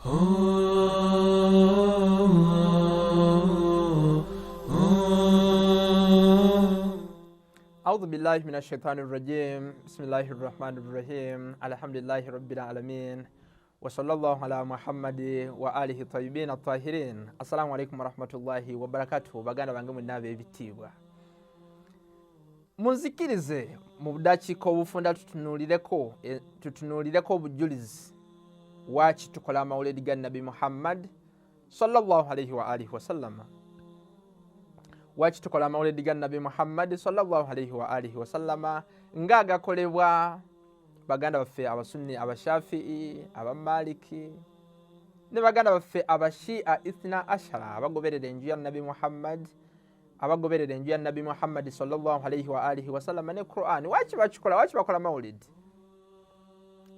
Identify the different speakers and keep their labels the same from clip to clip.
Speaker 1: أعوذ بالله من الشيطان الرجيم بسم الله الرحمن الرحيم الحمد لله رب العالمين وصلى الله على محمد وآله الطيبين الطاهرين السلام عليكم ورحمة الله وبركاته baganda bange mwenna ab'ebitiibwa munzikirize mu budakiika obufunda tutunuulireko eh, tutunuulireko obujulizi waaki tukola amawuledi ga nabbi muhammad sallallahu alaihi wa alihi wasallama waaki tukola amawuledi ga nabbi muhammad sallallahu alaihi wa alihi wasallama ng'agakolebwa baganda baffe abasunni abashafii abamaliki ne baganda baffe abashia ithna ashara abagoberera enju ya nabbi muhammad abagoberera enju ya nabbi muhammadi salllah alaihi wa alihi wasallama ne quran waki bakikola waki bakola mawulid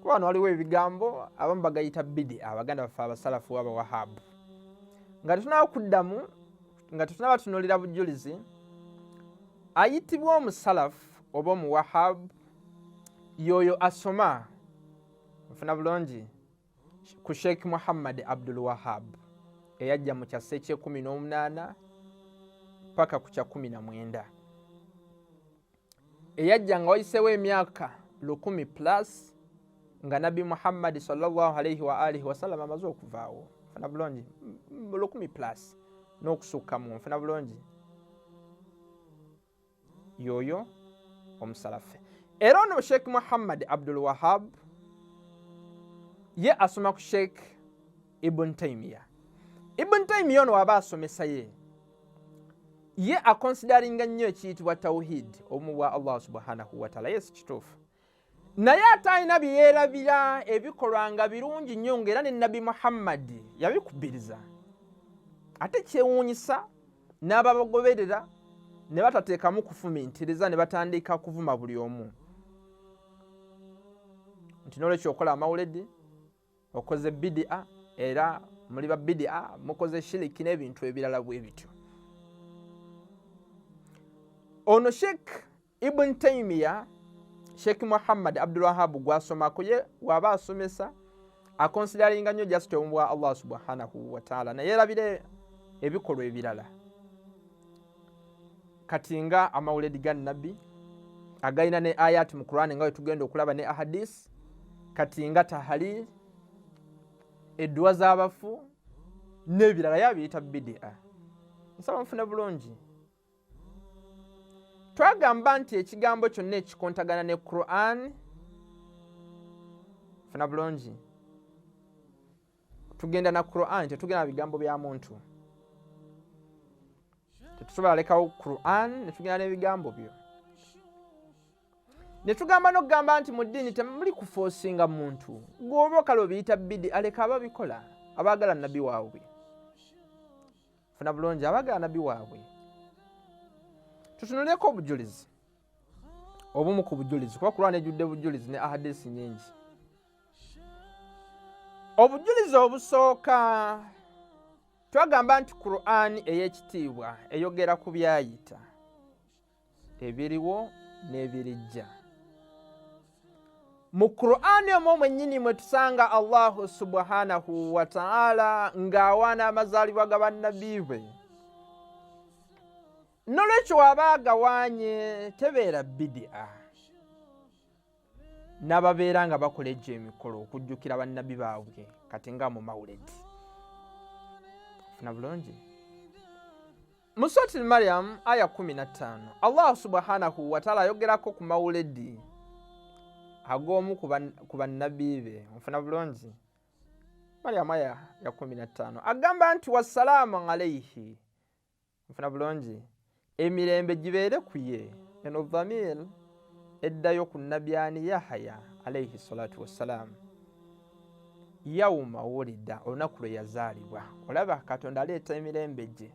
Speaker 1: kuba wano waliwo ebigambo abamu bagayita bidi abaganda baffe abasalafu abawahabu nga tetunaba kuddamu nga tetunaba tunulira bujulizi ayitibwa omusalafu oba omuwahabu yoyo asoma nfuna bulungi ku Sheikh Muhammad Abdul Wahab eyajja mu kyasa ekyekumi n'omunaana paka ku kya 19 eyajja nga wayiseewo emyaka 1000 plus nga nabbi Muhammad sallallahu alaihi wa alihi wasallam amaze okuvaawo nfuna bulungi 1000 plus n'okusukkamu nfuna bulungi yoyo omusalafe era ono sheikh muhammad abdul wahab ye asoma ku sheikh ibn taimiya ibn taimiya ono waba asomesa ye ye akonsidaringa nnyo ekiyitibwa tauhid obumu bwa allah subhanahu wataala ye si kituufu naye ate alina bye yeerabira ebikolwa nga birungi nnyo ng'era ne nabbi muhammadi yabikubiriza ate kyewuunyisa n'ababagoberera ne batateekamu kufumintiriza ne batandika kuvuma buli omu nti n'olwekyo okola amawuledi okoze bidia era muli ba bidia mukoze shiriki n'ebintu ebirala bwe bityo ono sheikh ibn taimiya sheikh muhammad abdulwahabu gwasomako ye waba asomesa akonsidaringa nnyo just omu bwa allah subhanahu wataala naye erabire ebikolwa ebirala kati nga amawuledi ga nabbi agalina ne ayati mu qurani nga wetugenda okulaba ne ahadis kati nga tahalil edduwa z'abafu n'ebirala yabiyita bidia nsaba nfune bulungi twagamba nti ekigambo kyonna ekikontagana ne quran funa bulungi tugenda na quran tetugenda na bigambo bya muntu tetusobola lekawo quran netugenda n'ebigambo byo netugamba nokugamba nti mu ddiini temuli kufoosinga muntu gwoba okala obiyita bidi aleka ababikola abaagala nabbi waabwe funa bulungi abaagala nabbi waabwe tutunuleko obujulizi obumu ku bujulizi kuba kulwana ejjudde bujulizi ne ahadisi nyingi obujulizi obusooka twagamba nti quran ey'ekitiibwa eyogera ku byayita ebiriwo n'ebirijja mu qur'ani omwo mwennyini mwe tusanga allahu subhanahu wataala ng'awaana amazaalibwa ga bannabbi be nolwekyo waba agawaanye tebeera bidia n'ababeera nga bakola egyo emikolo okujjukira bannabbi baabwe kati nga mu mawuledi funa bulungi mu surati mariam aya 15 allah subhanahu wataala ayogerako ku mawuledi ag'omu ku bannabbi be nfuna bulungi mariam aya ya 15 agamba nti wassalaamu alaihi nfuna bulungi emirembe gibeere ku ye eno dhamir eddayo ku nabyani yahaya alaihi salatu wassalaamu yauma wulida olunaku lwe yazaalibwa olaba katonda aleeta emirembe gye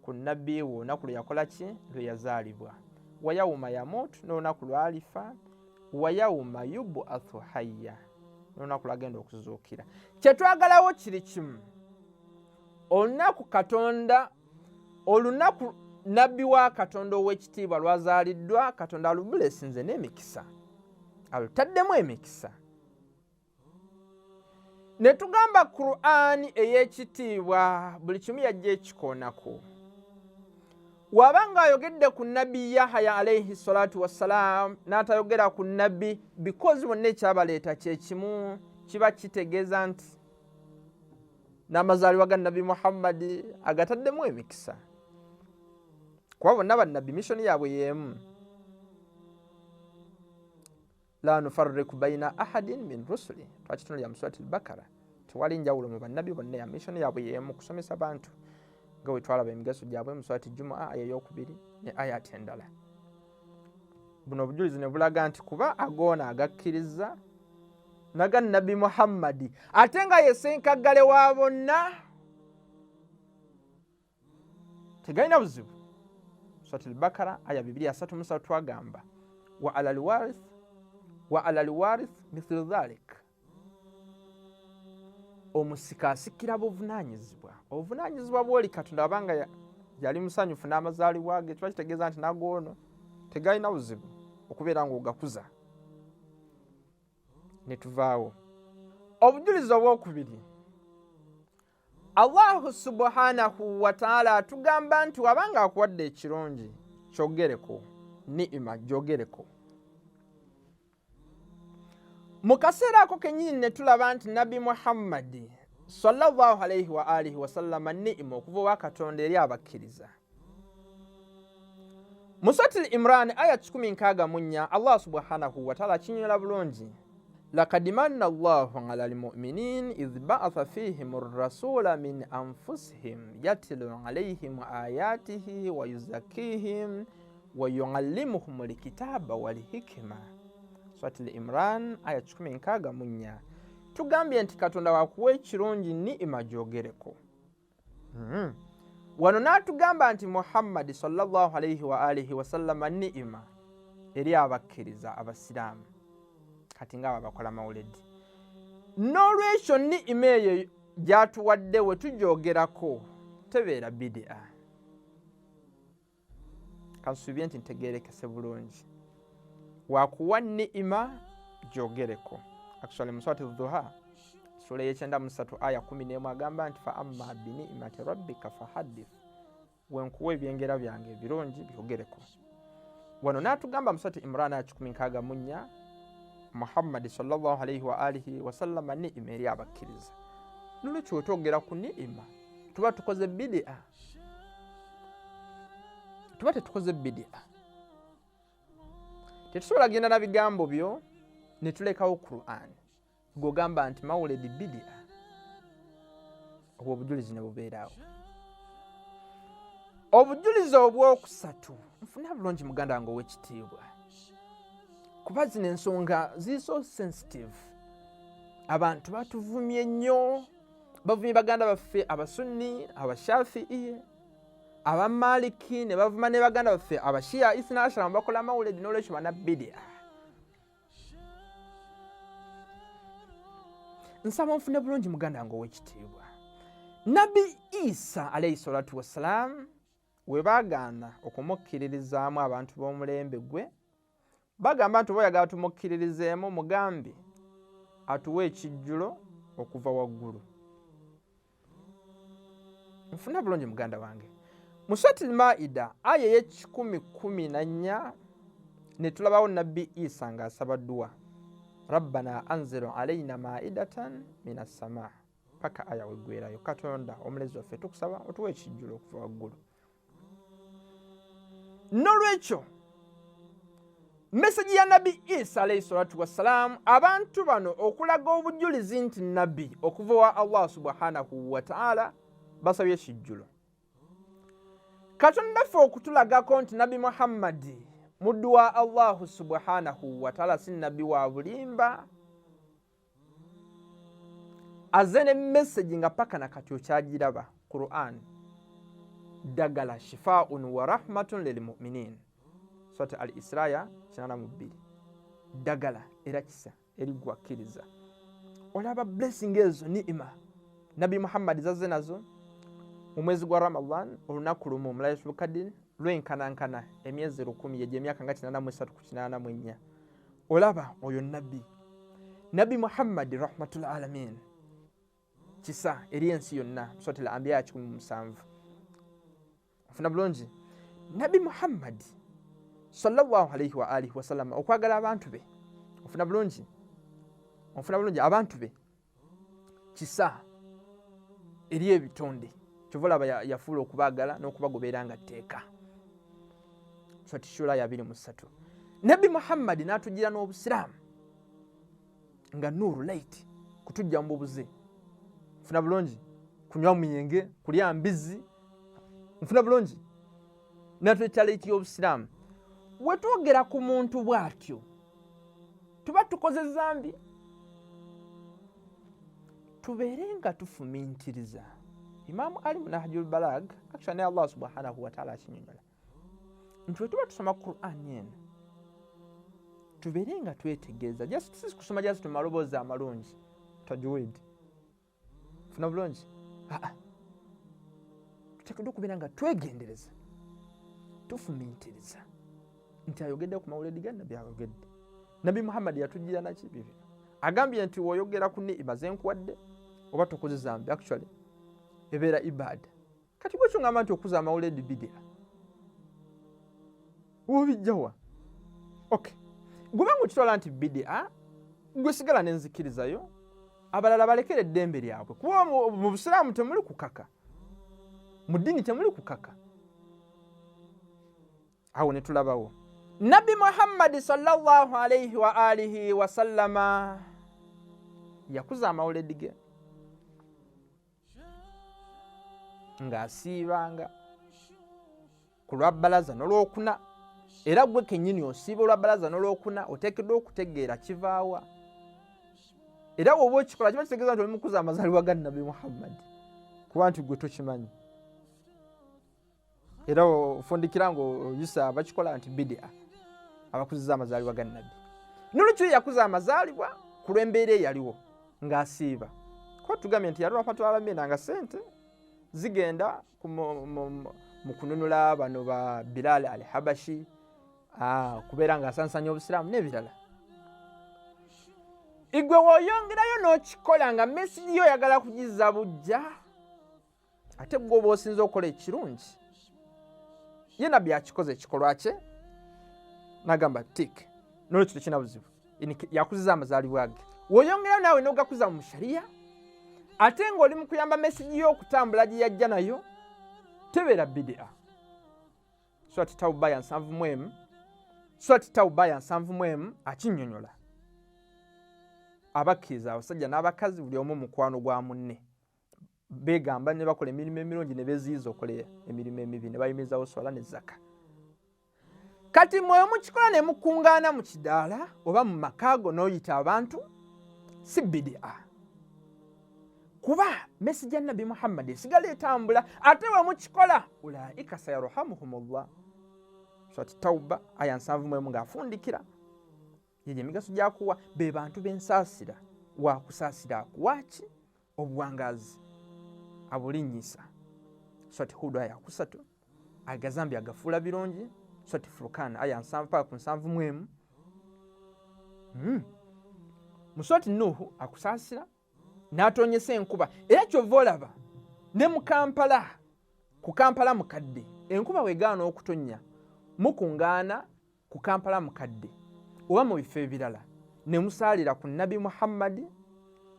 Speaker 1: ku nabbi we olunaku lwe yakola ki lwe yazaalibwa wayauma yamuutu n'olunaku lwalifa wayauma yubuathu hayya n'olunaku lwagenda okuzuukira kyetwagalawo kiri kimu olunaku katonda olunaku nabbi wa katonda ow'ekitiibwa lwazaaliddwa katonda alubulesinze n'emikisa alutaddemu emikisa Ne tugamba Qur'ani ey'ekitiibwa buli kimu yajja ekikoonako. Waba ng'ayogedde ku Nabbi Yahaya alaihi salatu wassalam n'atayogera ku Nabbi, because bonna ekyabaleeta kye kimu, kiba kitegeeza nti n'amazaalibwa ga Nabbi Muhammadi agataddemu emikisa, kuba bonna bannabbi missoni yaabwe y'emu. La nufarriku baina ahadin min rusuli, twakitunulira mu surati al-Bakara, tewali njawulo mu bannabbi bonna, ya mission yaabwe y'emu kusomesa bantu, nga bwe twalaba emigaso gyabwe mu surati Jumua aya ey'okubiri ne ayati endala. Buno obujulizi ne bulaga nti kuba agoona agakkiriza naga Nabbi Muhammadi ate nga ye ssenkaggale wa bonna tegalina buzibu. Surati al-Bakara aya 233 twagamba wa ala alwarith wa ala alwarith mithlu dhalik, omusika asikira buvunaanyizibwa, obuvunaanyizibwa bw'oli Katonda abanga yali musanyufu n'amazaalibwa ge, kiba kitegeeza nti nagoono tegalina buzibu okubeera ng'ogakuza. Ne tuvaawo. Obujulizi obwokubiri, Allahu subhanahu wa ta'ala atugamba nti wabanga akuwadde ekirungi kyogereko, ni'ima gyogereko. Mu kaseera ako kennyini ne tulaba nti Nabbi Muhammadi sallallahu alaihi wa alihi wasallama ni'ima okuva owa Katonda eri abakkiriza. Mu Suratul Imran aya 164 Allah subhanahu wa ta'ala akinyola bulungi, laqad manna Allahu ala almu'minin idh ba'atha fihim ar-rasula min anfusihim yatlu alayhim ayatihi wa yuzakkihim wa yuallimuhum alkitaba wal hikma. Suratul Imran aya 164. Tugambye nti Katonda wakuwa ekirungi ni'ima gyogereko. Wano n'atugamba nti Muhammadi sallallahu alaihi wa alihi wasallama ni'ima eri abakkiriza abasiraamu, kati nga abo abakola mawuledi. N'olwekyo ni'ima eyo gy'atuwadde we tugyogerako tebeera bidia. Kansuubye nti ntegeerekese bulungi. Wakuwa ni'ima gyogereko. Actually mu surati Dhuha sura y'e93 aya 11 agamba nti fa amma bini'imati rabbika fahaddith, wenkuwa ebyengera byange ebirungi byogereko. Wano n'atugamba mu surati Imran aya 164 Muhammadi sallallahu alaihi wa alihi wasallama ni'ima eri abakkiriza. Nolwekyo wetwogera ku ni'ima tuba tukoze bidia, tuba tetukoze bidia. Tetusobola genda na bigambo byo ne tulekawo Qur'an gw'ogamba nti mawuledi bidia, obwo obujulizi ne bubeeraawo. Obujulizi obwokusatu, nfuna bulungi muganda wange ow'ekitiibwa, kuba zino ensonga ziri so sensitive. Abantu batuvumye nnyo, bavumye baganda baffe abasunni, abashafii, abamaliki, ne bavuma ne baganda baffe abashia ithna ashara bakola mawuledi, n'olwekyo banabbidia. Nsaba onfune bulungi muganda wange ow'ekitiibwa. Nabbi Isa alayhi salatu wassalam we baagaana okumukkiririzaamu abantu b'omulembe gwe, bagamba nti oba oyagala tumukkiririzeemu mugambe atuwe ekijjulo okuva waggulu. Nfuna bulungi muganda wange. Mu Suratul Maida aya ey'e114 ne tulabawo Nabbi Isa ng'asaba dduwa, Rabbana anzilu alaina maidatan minas samaa, paka aya weggwerayo. Katonda omulezi waffe tukusaba otuwe ekijjulo okuva waggulu. Nolwekyo meseji ya Nabbi Isa alayhi salatu wassalam, abantu bano okulaga obujulizi nti nabbi okuva wa Allah subhanahu wa ta'ala basabye ekijjulo. Katonda ffe okutulagako nti Nabbi Muhammadi muddu wa Allahu subhanahu wa ta'ala, si nabbi wa bulimba, azze ne message nga paka na kati okyagiraba. Quran ddagala, shifaun wa rahmatun lilmuminin, Surat Al Israya 82, ddagala era kisa eri gwakkiriza. Olaba blessing ezo ni'ima Nabbi Muhammad zazze nazo mu mwezi gwa Ramadan, olunaku lumu mu Lailatul Qadr lwenkanankana emyezi 1000, yegyo emyaka nga 83 ku 84. Olaba oyo nabbi, Nabbi Muhammad rahmatul alamin. Kisa eri ensi yonna, Suratul Anbiya ya 17. Ofuna bulungi? Nabbi Muhammadi sallallahu alaihi wa alihi wasallama okwagala abantu be, ofuna bulungi? Ofuna bulungi? Abantu be kisa eri ebitonde, kyova olaba yafuula okubaagala n'okubagoberera nga tteeka. Surati Shura ya 23. Nabbi Muhammadi n'atugira n'obusiraamu nga nuuru, light, kutujja mu bubuze. Nfuna bulungi? Kunywa muyenge, kulya mbizzi. Nfuna bulungi? Natuleeta light y'obusiraamu. Wetwogera ku muntu bw'atyo, tuba tukoze zambi. Tubeere nga tufumintiriza. Imaamu Ali mu Nahjul Balag, actually ne Allah subhanahu wataala akinyonyola nti wetuba tusoma Quran eno, tubeere nga twetegereza, just si kusoma just mu maloboozi amalungi, tajwid. Funa bulungi? Aa, tuteekeddwa okubeera nga twegendereza, tufumintiriza nti ayogedde ku mawuledi ga Nabbi, ayogedde Nabbi Muhammadi yatujjira naki bibino, agambye nti woyogera ku niima zenkuwadde oba tokoze zambi, actually ebeera ibada. Kati gwe kyongamba nti okuza amawuledi bidia, wobijjawa? Okay, gubanga okitwala nti bidia, gwe sigala nenzikirizayo, abalala balekere eddembe lyabwe, kuba mu busiraamu temuli kukaka, mu ddiini temuli kukaka. Awo ne tulabawo Nabbi Muhammadi sallallahu alaihi wa alihi wasallama yakuza amawuledi ge ng'asiibanga ku lwa bbalaza n'olwokuna. Era gwe kennyini osiiba olwa bbalaza n'olwokuna, oteekeddwa okutegeera kivaawa. Era woba okikola, kiba kitegeeza nti oli mukuza amazaalibwa ga Nabbi Muhammadi, kuba nti gwe tokimanyi, era ofundikira ngaoyisa abakikola nti bidia, abakuziza amazaalibwa ga Nabbi. Nolwekyo yakuza amazaalibwa ku lw'embeera eyaliwo ng'asiiba, kuba tugambye nti yali rahmatulalamina nga sente zigenda mu kununula bano ba Bilal al Habashi, kubeera ng'asansanya obusiraamu n'ebirala. Igwe woyongerayo n'okikola nga mesigi yo oyagala kugiza bujja, ate gwe oba osinza okukola ekirungi. Ye Nabbi akikoze ekikolwa kye nagamba tik, nolwekyo tekina buzibu, yakuziza amazaalibwa ge. Woyongerayo naawe n'ogakuza mu shariya, ate ng'oli mu kuyamba mesigi y'okutambula gye yajja nayo, tebeera bidia. Surati Tauba ya 71, Surati Tauba ya 71 akinnyonnyola. Abakkiriza abasajja n'abakazi, buli omu mukwano gwa munne, begamba ne bakola emirimu emirungi ne beziyiza okola emirimu emibi, ne bayimirizawo swala ne zaka. Kati mwe mukikola ne mukungaana mu kidaala oba mu makaago n'oyita abantu, si bidia, kuba mesija Nabbi Muhammad esigala etambula. Ate we mukikola, ulaika sayarhamuhumullah. Surati Tauba aya 71 ng'afundikira yegyo emigaso gyakuwa be bantu b'ensaasira, wakusaasira akuwaki obuwangazi abulinnyisa. Surati Hudu aya 3, agazambi agafuula birungi. Surati Furkan aya 70 paka ku 71. Mu Surati Nuhu akusaasira n'atonyesa enkuba. Era kyova olaba ne mu Kampala, ku Kampala mukadde, enkuba wegaana okutonnya, mukungaana ku Kampala mukadde oba mu bifo ebirala ne musaalira ku Nabbi Muhammadi,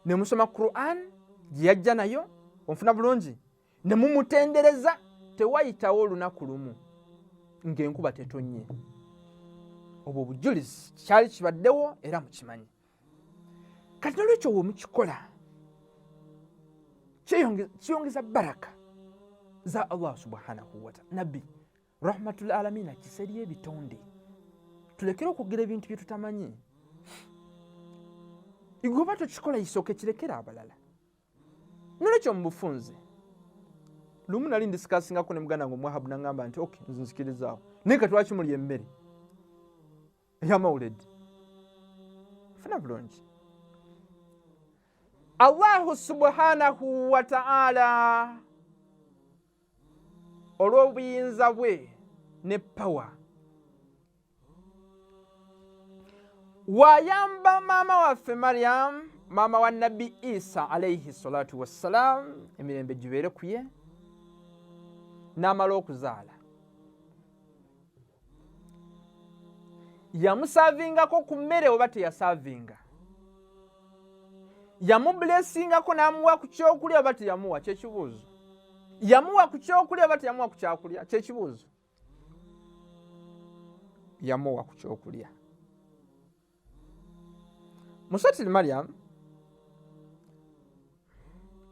Speaker 1: ne musoma Quran gye yajja nayo, onfuna bulungi, ne mumutendereza. Tewayitawo olunaku lumu ng'enkuba tetonnye. Obwo obujulizi kyali kibaddewo era mukimanyi. Kati nolwekyo we mukikola kiyongeza baraka za Allah subhanahu wataala. Nabbi rahmatul alamina kisa eri ebitonde. Tulekere okwogera ebintu bye tutamanyi. Igoba tokikola, isooke kirekere abalala. Nolwekyo mu bufunze, lumu nali ndisikaasingako ne muganda nga omwahabu, nangamba nti ok, nze nzikirizaawo, naye kati lwaki mulya emmere eyamawuledi? Funa bulungi? Allahu subhanahu wataala olw'obuyinza bwe ne pawa wayamba maama waffe Mariam. Maama wa Nabbi Isa alaihi salatu wassalam, emirembe gibeere ku ye, n'amala okuzaala yamusaavingako ku mmere oba teyasaavinga? Yamublessingako n'amuwa ku kyokulya oba teyamuwa? Kyekibuuzo. Yamuwa ku kyokulya oba teyamuwa ku kyakulya? Kyekibuuzo. Yamuwa ku kyokulya. Muswatiri Mariam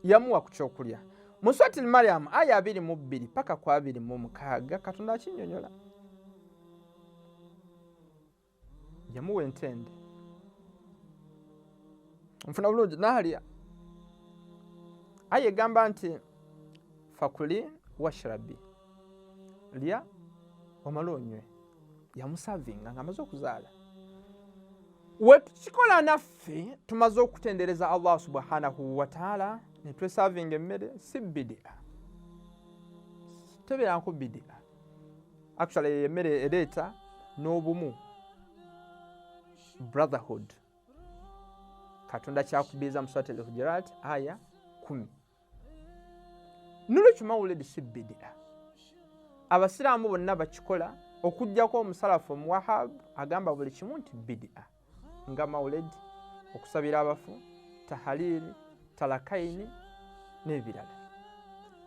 Speaker 1: yamuwa ku kyokulya. Muswatiri Mariam aya 22 paka ku 26, Katonda akinyonyola. Yamuwa entende, nfuna bulungi, naalya. Aya egamba nti fakuli washrabi, lya omale onywe. Yamusavinga ng'amaze okuzaala. Wetukikola naffe tumaze okutendereza Allah subhanahu wataala ne twesavinga emmere, si bidia, tebeeranko bidia. Actually emmere ereeta n'obumu, brotherhood. Katonda kyakubiriza mu Surat Al-Hujurat aya 10. Nolwekyo mawuledi si bidia, abasiraamu bonna bakikola okugjako omusalafu omuwahab agamba buli kimu nti bidia, nga mawuledi, okusabira abafu, tahalili, talakaini n'ebirala.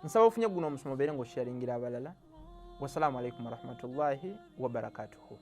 Speaker 1: Nsaba ofunye guno omusomo obeere ng'osharingira abalala. Wasalaamu alaikum warahmatullahi wabarakatuhu.